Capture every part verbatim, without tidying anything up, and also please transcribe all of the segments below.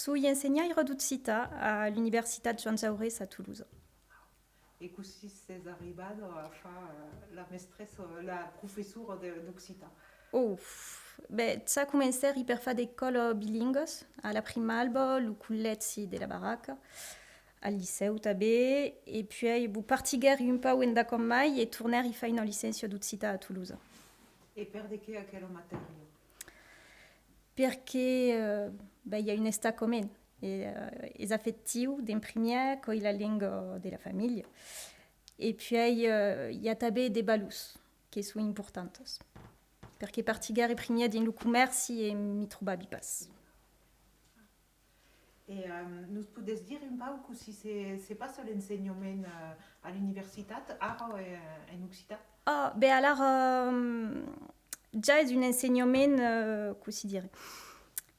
Soi ensenhaira d'occitan a l'Universitat Joan Jaurés a Tolosa. E cossí sètz arribada a far, eh, la mestressa, la professora de, d'occitan? Ò, ben, ja comencèri per far d'escòlas bilinguas, a la Primalba, lo collègi de la Barraca, al licèu tanben, e puèi, bon, partiguèri un pauc endacòm mai e tornèri far una licéncia d'occitan a Tolosa. E per de qué aquela matèria? Perque, eh, ben, i a un estacament, e, eh, es afectiu d'en primièr, qu'es la lenga de la familha. E puèi, eh, i a tanben de valors que son importantas. Perque partiguèri primièr dins lo comèrci e m'i trobavi pas. E, eh, nos podètz dire un pauc cossí se, se passa l'ensenhament, eh, a l'universitat, ara, eh, en occitan? Ah, ben alara, eh, ja es un ensenhament, eh, cossí dire?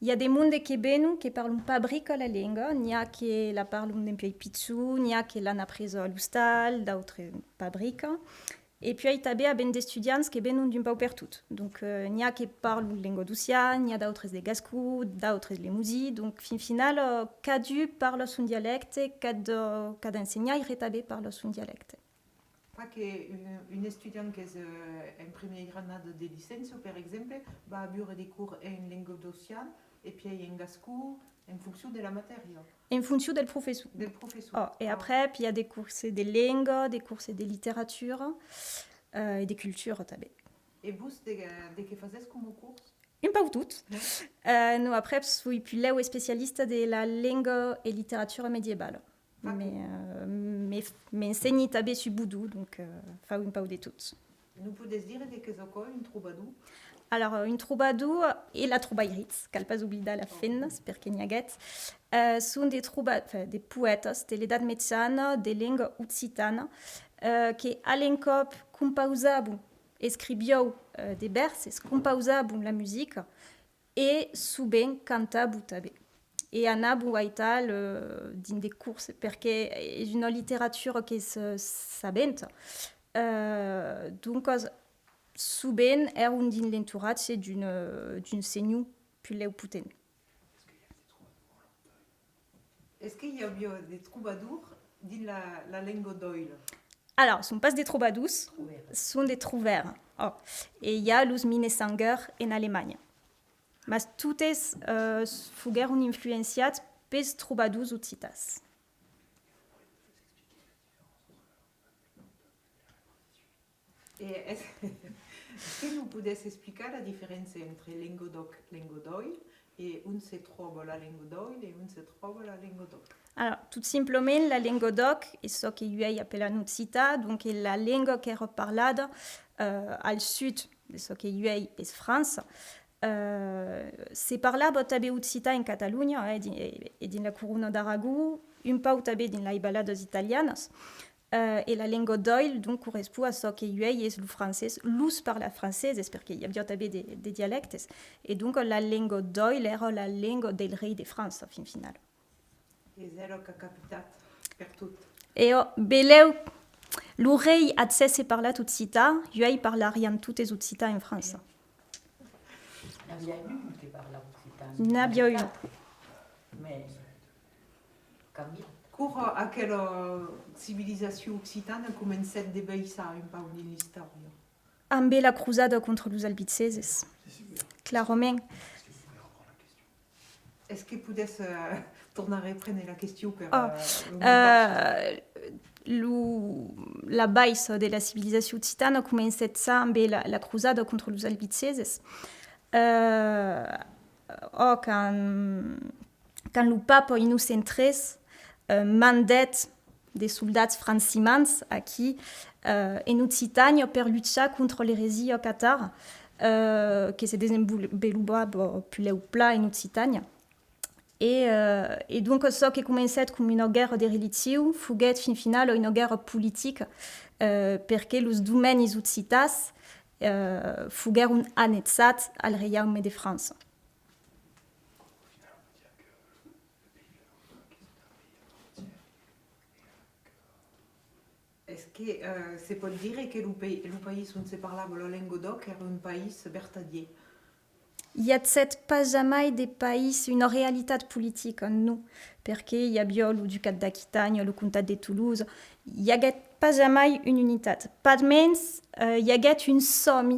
I a de monde que venon, que parlon pas brica la lenga, n'i a que la parlon dempuèi pichon, n'i a que l'an apresa a l'ostal, d'autres pas brica. E puèi tanben avèm d'estudiants que venon d'un pauc pertot. Donc, eh, n'i a que parlon lengadocian, n'i a d'autres de gascon, d'autres lemosin. Donc, fin finala, eh, cadun parla son dialècte, cada, cada ensenhaire tanben parla son dialècte. Fa que un, un estudiant qu'es, eh, en primièra annada de licéncia, per exemple, va aviure de cors en lengadocian e puèi en gascon, en foncion de la matèria. En foncion del professor. Del professor. Oh, e aprèp, i a de corses de lenga, de corses de literatura, eh, e de cultura tanben. E vos, de, de qué fasètz coma cors? Un pauc tot. Eh, non, aprèp, soi puslèu especialista de la lenga e literatura medievala. Mès, eh, me, m'ensenhi tanben sus bodon, donc, eh, fau un pauc de tot. Nos podètz dire de qu'es aquò, un trobador? Alors, un trobador e la trobairitz, cal pas oblidar las femnas, perque n'i aguèt, eh, son de troba-, enfin, de poètas de l'Edat Mejana, de lenga occitana, eh, que a l'encòp compausavon, escrivián, eh, de vèrses, compausavon la musica, e sovent cantavon tanben. E anavon aital, eh, dins de corses, perque es una literatura qu'es, eh, sabenta. Eh, doncas, sovent èron dins l'entoratge d'un, eh, d'un senhor puslèu potent. Es que i aviá de trobadors dins la, la lenga d'òil? Alors, son pas de trobadors, son de trovèrs. Oh. E i a los Minnesänger en Alemanha. Mas totes, eh, foguèron influenciats pels trobadors occitans. E es, es que nos podètz explicar la diferéncia entre lenga d'òc, lenga d'òil, e ont se tròba la lenga d'òil e ont se tròba la lenga d'òc? Alors, tot simplament, la lenga d'òc es çò que uèi apelan occitan, donc es la lenga qu'èra parlada, eh, al sud de çò que uèi es França. Eh, se parlava tanben occitan en Catalonha, eh, di-, e, e dins la Corona d'Aragon, un pauc tanben dins las valadas italianas. Eh, e la lenga d'òil, donc, correspond a çò que uèi es lo francés, los parlar franceses, perque i aviá tanben de, de dialèctes. E donc, la lenga d'òil èra la lenga del rei de França, fin finala. Es ela qu'a capitat pertot. E ò, belèu, lo rei agèsse parlat occitan, uèi parlarián totes occitan en França. N'aviá un que parla occitan. N'aviá un. Mès cambiat. Quora aquela civilizacion occitana comencèt de baissar un pauc dins l'istòria? Ambe la crosada contra los albigeses, clarament. Es que podètz, eh, tornar reprene la question per, oh, eh, lo montatge? Eh, lo, la baissa de la civilizacion occitana comencèt ja ambe la, la crosada contra los albigeses. Eh, ò, quand, quand lo papa Innocent tres, eh, mandèt de soldats francimans aquí, eh, en Occitània per luchar contra l'eresia catara, eh, que se desenvolopava puslèu plan en Occitània. E, eh, e donc, çò que comencèt coma una guèrra de religion foguèt fin finala una guèrra politica, eh, perque los domenis occitans, eh, foguèron annexats al reiaume de França. Es que, eh, se pòt dire que lo pai-, lo país ont se parlava la lenga d'òc èra un país vertadièr? I agèt pas jamai de país, una realitat politica, non, perque i aviá lo ducat d'Aquitània, lo comtat de Tolosa, i aguèt pas jamai una unitat. Pasmens, eh, i aguèt un sòmi,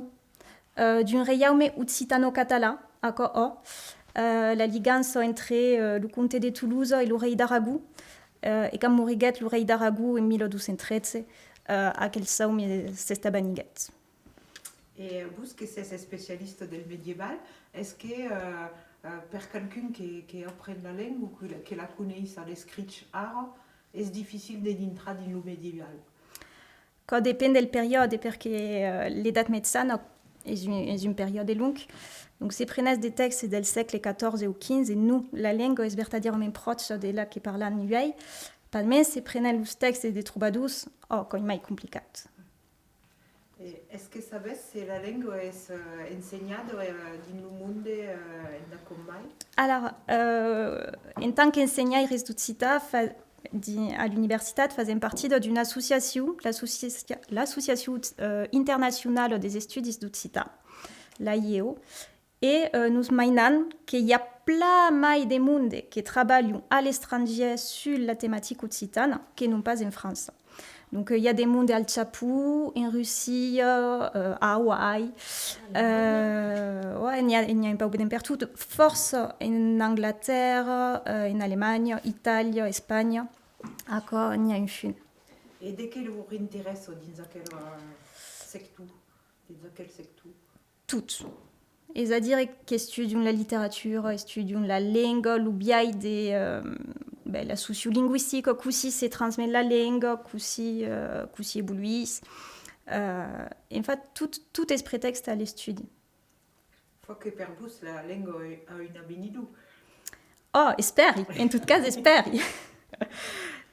eh, d'un reiaume occitano-catalan, aquò, ò, eh, la ligança entre, eh, lo comte de Tolosa e lo rei d'Aragon, eh, e quand moriguèt lo rei d'Aragon en mil dos cents tretze, eh, aquel sòmi s'estavaniguèt. E vos que sètz especialista del medieval, es que, eh, eh, per qualqu'un que, que apren la lenga o que la, que la coneis a l'escrich ara, es dificil de dintrar dins lo medieval? Quò depend del periòde, perque, eh, l'Edat Mejana es un, es un periòde long. Donc, se prenètz de tèxtes del sègle catorze o quinze, non, la lenga es vertadièrament pròcha de la que parlam uèi. Pasmens, se prenètz los tèxtes de trobadors, ò, quò es mai complicat. E es que sabètz se la lenga es, eh, ensenhada, eh, dins lo monde, eh, endacòm mai? Alors, eh, en tant qu'ensenhaires d'occitan, fa, di-, a l'universitat, fasèm partida d'una associacion, l'associaci-, l'Associacion, eh, Internacionala dels Estudis d'Occitan, l'A I E O, e, eh, nos mainam que i a plan mai de monde que trabalhan a l'estrangièr sus la tematica occitana que non pas en França. Donc, eh, i a de monde al Japon, en Russia, eh, a Hawaii. Eh, ouais, n'i a, n'i a un pauc d'en pertot. Fòrça en Anglatèrra, eh, en Alemanha, Itàlia, Espanha. Aquò, n'i a un fum. E de qué lor interèssa dins aquel, eh, sector, dins aquel sector? Tot. Es a dire qu'estudian la literatura, estudian la lenga, lo biais de, eh, ben, la sociolingüistica, cossí se transmet la lenga, cossí, eh, cossí evoluís. Eh, en fait, tot, tot es pretèxte a l'estudi. Fa que per vos la lenga a un avenidor. Oh, espèri, en tot cas, espèri.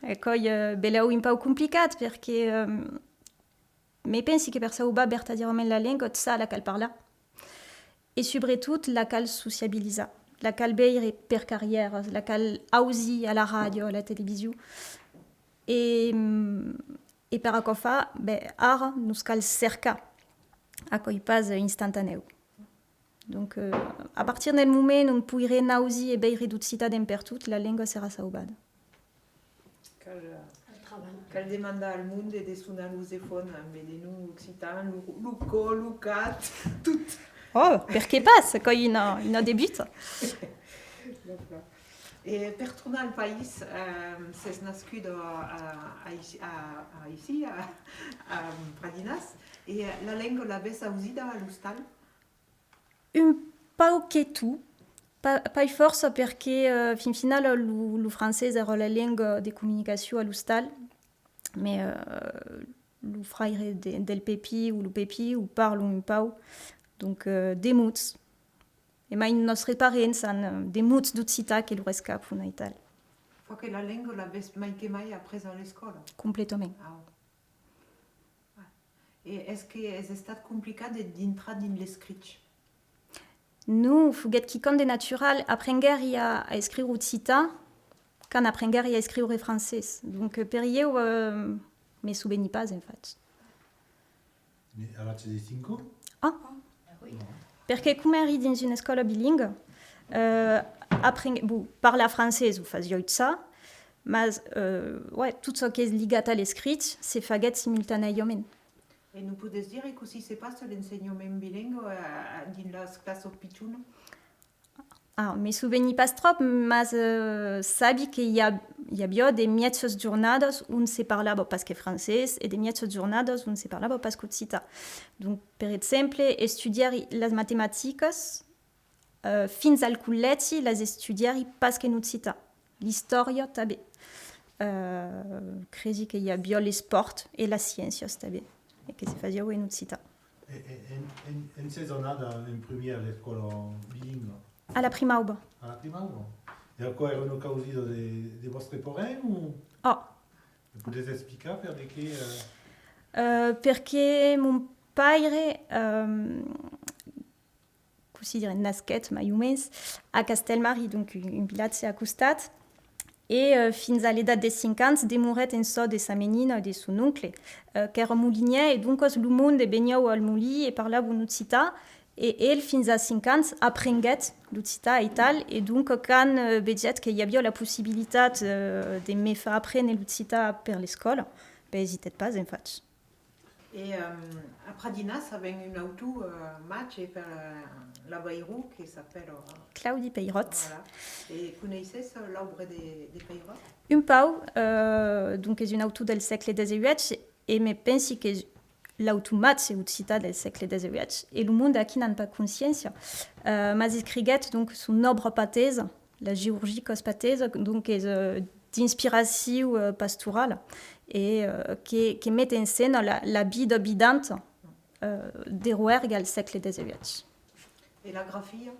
E quò es, eh, belèu un pauc complicat, perque, eh, me pensi que per sauvar vertadièrament la lenga, ça, la cal parlar. E subretot, la cal sociabilizar. La cal veire per carrièras, la cal ausir a la ràdio, a la television. E, e per aquò far, ben, ara nos cal cercar. Aquò es pas instantanèu. Donc, eh, a partir del moment ont poirem ausir e veire d'occitan d'en pertot, la lenga serà sauvada. Cal, cal demandar al monde de sonar los efòns amb de noms occitans, lo, lo cò, lo cat, tot. Oh, perqué pas? Quò es una, una debuta. D'acòrd. E per tornar al país, eh, sètz nascuda a, a, aicí, a, aicí, a, a Pradinas, e la lenga l'avètz ausida a l'ostal? Un pauquet tot, pa-, pas fòrça, perque, eh, fin finala, lo, lo francés èra la lenga de comunicacion a l'ostal, mai, eh, lo fraire de, del pepin o lo pepin o parlan un pauc, donc, eh, de mots. E mai nòstres parents an, eh, de mots d'occitan que lor escapan aital. Fa que la lenga l'avètz mai que mai apresa a l'escòla? Completament. Ah. E es que es estat complicat de dintrar dins l'escrich? Non, foguèt quicòm de natural. Aprenguèri a, a escriure occitan quand aprenguèri a escriure francés. Donc, eh, per ieu, eh, me soveni pas, en fait. Mais à l'âge de cinq ans? Ah. Perque coma èri dins una escòla bilingua, eh, apren-, bon, parlar francés o fasiái ça, mas, eh, ouais, tot çò qu'es ligat a l'escrich se faguèt simultanèament. E nos podètz dire cossí se passa l'ensenhament bilingüe, eh, dins las classas pichonas? Ah, me soveni pas tròp, mas, eh, sabi que i a, i aviá de mièjas jornadas ont se parlava pas que francés e de mièjas jornadas ont se parlava pas qu'occitan. Donc, per exemple, estudièri las matematicas, eh, fins al collègi, las estudièri pas qu'en occitan. L'istòria tanben. Eh, cresi que i aviá l'espòrt e las sciéncias tanben, e que se fasiá en occitan. E, e, en, en, en sètz anada en primièr a l'escòla bilingüa? A la Primauba. A la Primauba? E aquò èra una causida de, de vòstre parent o? Oh. Me podètz explicar per de qué, eh? Eh, perque mon paire, eh, cossí dire, nasquèt, mai o mens, a Castèlmarri, donc un, un vilatge a costat. E, eh, fins a l'edat de cinc ans, demorèt en çò de sa menina e de son oncle, eh, qu'èra molinièr, e doncas lo monde veniá al molin e parlavan occitan, E el, fins a cinc ans, aprenguèt l'occitan aital, e donc, quand, eh, vegèt que i aviá la possibilitat, eh, de me far aprene l'occitan per l'escòla, ben, esitèt pas, en fach. E, ehm, a Pradinas avèm un autor, eh, màger per, eh, l'Avairon que s'apèla, eh, Claudi Peiròt. Voilà. E coneisses l'òbra de, de Peiròt? Un pauc, eh, donc es un autor del sègle dètz-e-uèch, e me pensi qu'es l'autor màger occitan del sègle dètz-e-uèch, e lo monde aquí n'an pas consciéncia. Eh, mas escriguèt, donc, son òbra patesa, La Georgica patesa, donc, es, eh, d'inspiracion, eh, pastorala, e, eh, que, que met en scèna la, la vida vidanta, eh, de Roergue al sègle dètz-e-uèch. E la grafia?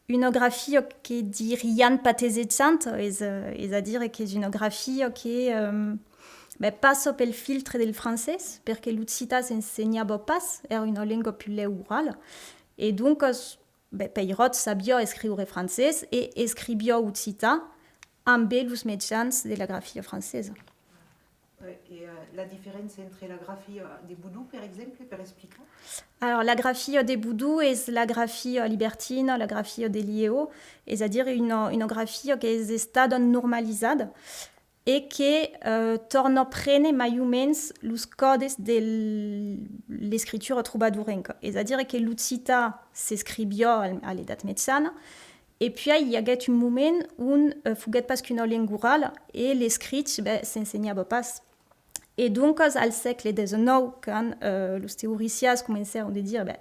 Una grafia que dirián patesejanta, es, eh, es a dire qu'es una grafia que, ehm, ben, passa pel filtre del francés, perque l'occitan s'ensenhava pas, èra una lenga puslèu orala, e doncas, ben, Peiròt sabiá escriure francés e escriviá occitan ambe los mejans de la grafia francesa. E, eh, la diferéncia entre la grafia de Bodon, per exemple, per explicar? Alors, la grafia de Bodon es la grafia libertina, la grafia de l'I E O, es a dire una, una grafia qu'es estada normalizada e que, eh, torna prene mai o mens los còdes de l-, l'escritura trobadorenca. Es a dire que l'occitan s'escriviá al, a l'Edat Mejana, e puèi i aguèt un moment ont, eh, foguèt pas qu'una lenga orala e l'escrich, ben, s'ensenhava pas. E doncas, al sègle dètz-e-nòu, quand, eh, los teoricians comencèron de dire, ben,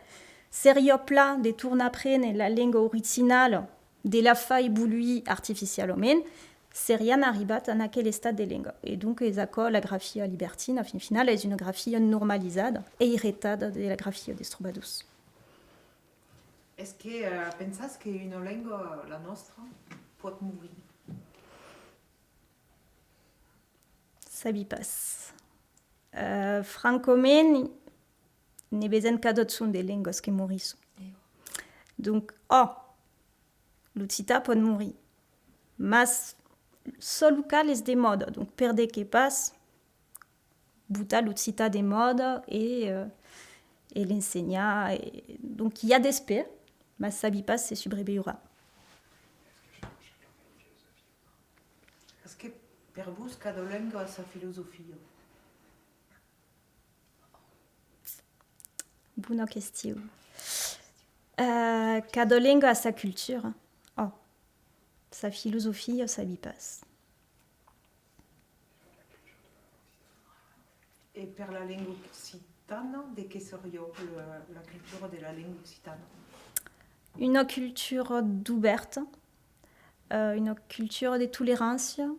seriá plan de tornar prene la lenga originala, de la far evoluir artificialament, serián arribats en aquel estat de lenga. E donc, es aquò la grafia libertina, fin finala, es una grafia normalizada, eiretada de la grafia dels trobadors. Es que, eh, pensas que una lenga, la nòstra, pòt morir? Sabi pas. Eh, francament, ne vesèm cada jorn de lengas que morisson. Donc, ò, l'occitan pòt morir. Mas çò local es de mòda, donc per de que pas botar l'occitan de mòda e, eh, e l'ensenhar. E, donc, i a d'espèr, mas sabi pas se subreviurà. Es que per vos cada lenga a sa filosofia? Bona question. Eh, cada lenga a sa cultura. Ò, sa filosofia, sabi pas. E per la lenga occitana, de qué seriá la, la cultura de la lenga occitana? Una cultura dubèrta, eh, una cultura de tolerància,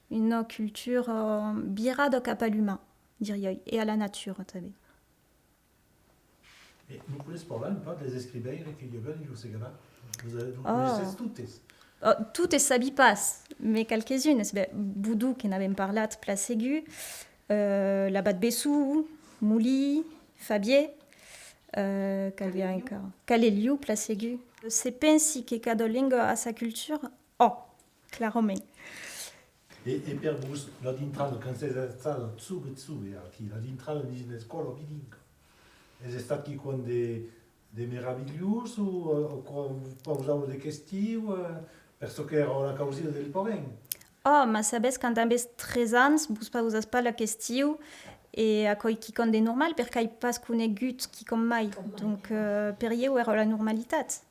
una cultura virada cap a l'uman, diriái, e a la natura tanben. E nos podètz parlar un pauc dels escrivaires que i aviá dins lo Segalar? Vos, vos coneissètz totes? Ò, totes sabi pas, mas qualques-unes. Ben, Bodon, que n'avèm parlat, plan segur, eh, l'abat Besson, Molin, Fabié, eh, qual i a encara? Calelhon, plan segur. Se pensi que cada lenga a sa cultura, ò, clarament. E, e per vos, la dintrada, quand sètz estada jove, jove aquí, la dintrada dins una escòla bilinga, es estat quicòm de, de meravilhós o, o que vos pausava de questions, eh, per çò qu'èra la causida del parent? Ò, mas sabètz, quand avètz tres ans, vos pausatz pas la question, e aquò es quicòm de normal, perque ai pas conegut quicòm mai. Donc, eh, per ieu èra la normalitat.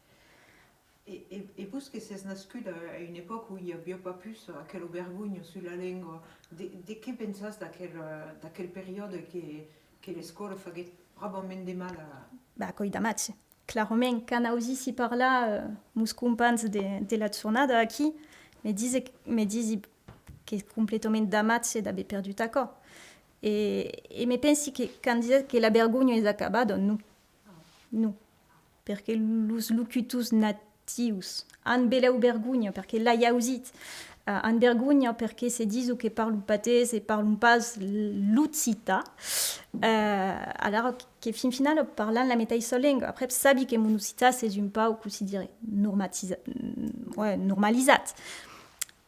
E, e, e vos que sètz nascut a, a una epòca ont i aviá pas pus aquela vergonha sus la lenga, de, de qué pensatz d'aquel, eh, d'aquel periòde que, que l'escòla faguèt bravament de mal a... Bah, aquò's damatge. Clarament, quand ausissi parlar, eh, mos companhs de, de la jornada aquí, me dise, me disi qu'es completament damatge d'aver perdut aquò. E, e me pensi que quand disètz que la vergonha es acabada, non. Non. Perque los locutors natius an belèu vergonha, perque l'ai ausit, eh, an vergonha perque se dison que parlon patés e parlon pas l'occitan. Eh, alara que fin finala parlan la meteissa lenga. Après, sabi que mon occitan s'es un pauc, cossí dire, normatiza-, ouais, normalizat.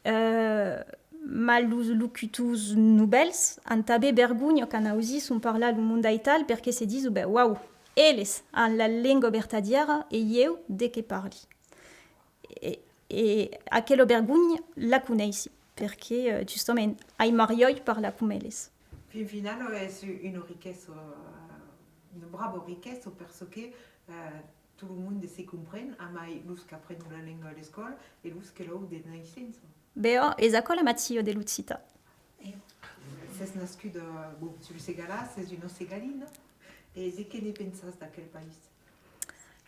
Eh, mas los locutors novèls an tanben vergonha quand ausisson parlar lo monde aital, perque se dison, ben, uau, Eles an la lenga vertadièra e ieu de qué parli? E, e aquela vergonha la coneissi, perque, eh, justament, ai marriòi parlar com eles. Fin finala, es una riquesa, eh, una brava riquesa, per çò que, eh, tot lo monde se compren, amai los qu'aprenon la lenga a l'escòla e los que l'an de naissença. Bè, es aquò la magia de l'occitan. Sès nascuda, bon, sul Segalar, sès una segalina, e de qué ne pensas d'aquel país?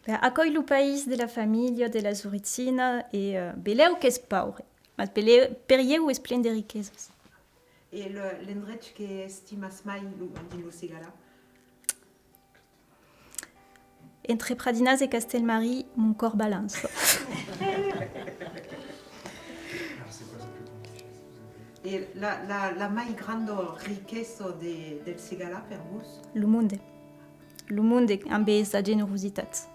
Bè, aquò's lo país de la familha, de las originas, e, eh, belèu qu'es paure, mas belèu, per ieu es plen de riquesas. E le, l'endrech que estimas mai lo, dins lo Segalar? Entre Pradinas e Castèlmarin, mon còr balança. E la, la, la mai granda riquesa de, del Segalar per vos? Lo monde. Lo monde ambe sa generositat.